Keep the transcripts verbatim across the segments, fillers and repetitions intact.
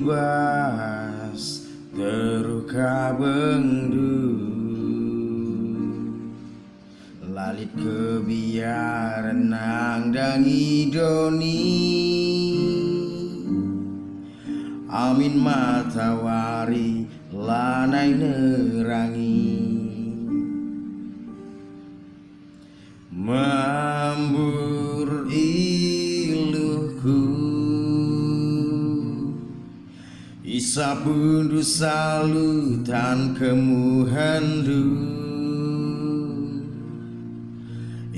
bas teruh kabengndu. La lit kebiaren nandangi doni, amin matawari lanai nerangi. Mambur iluhku, isapundu salu tan kemuhenndu.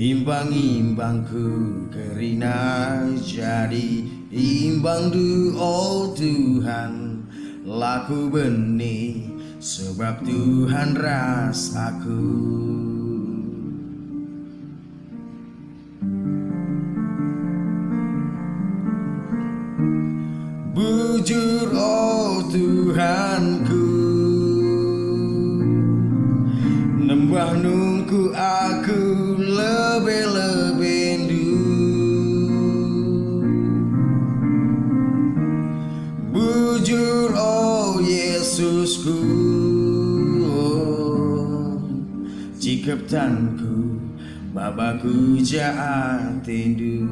Imbang-imbangku kerina jadi imbangndu, o Tuhan, la kubene, sebab Tuhan ras aku. Bujur, o Tuhanku, nembah nungkun aku lebe-lebendu. Bujur, o Yesusku, cikep tanku, babaku ja atendu.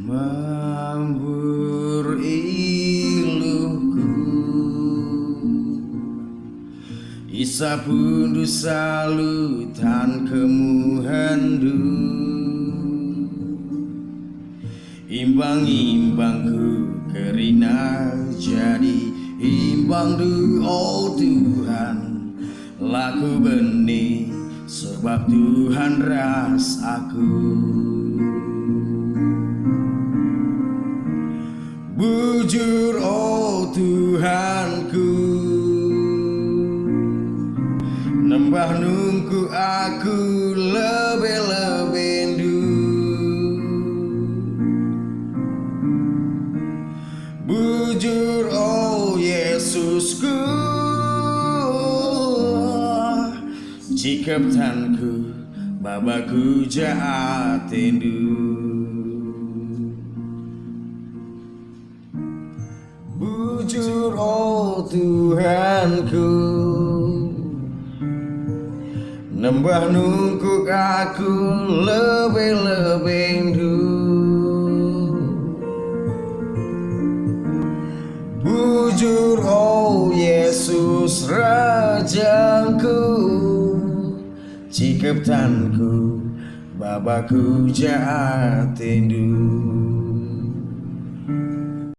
Mambur iluhku, isapundu salu tan kemuhenndu. Imbang-imbangku kerina jadi imbangndu, o Tuhan, la kubene, sebab Tuhan ras aku. Bujur, o Tuhanku, nembah nungkun aku lebe-lebendu. Bujur, o Yesusku, cikep tanku, babaku ja atendu. Bujur, o Tuhanku, nembah nungkun aku lebe-lebendu. Bujur, o Yesus Rajangku, cikep tanku, babaku ja atendu.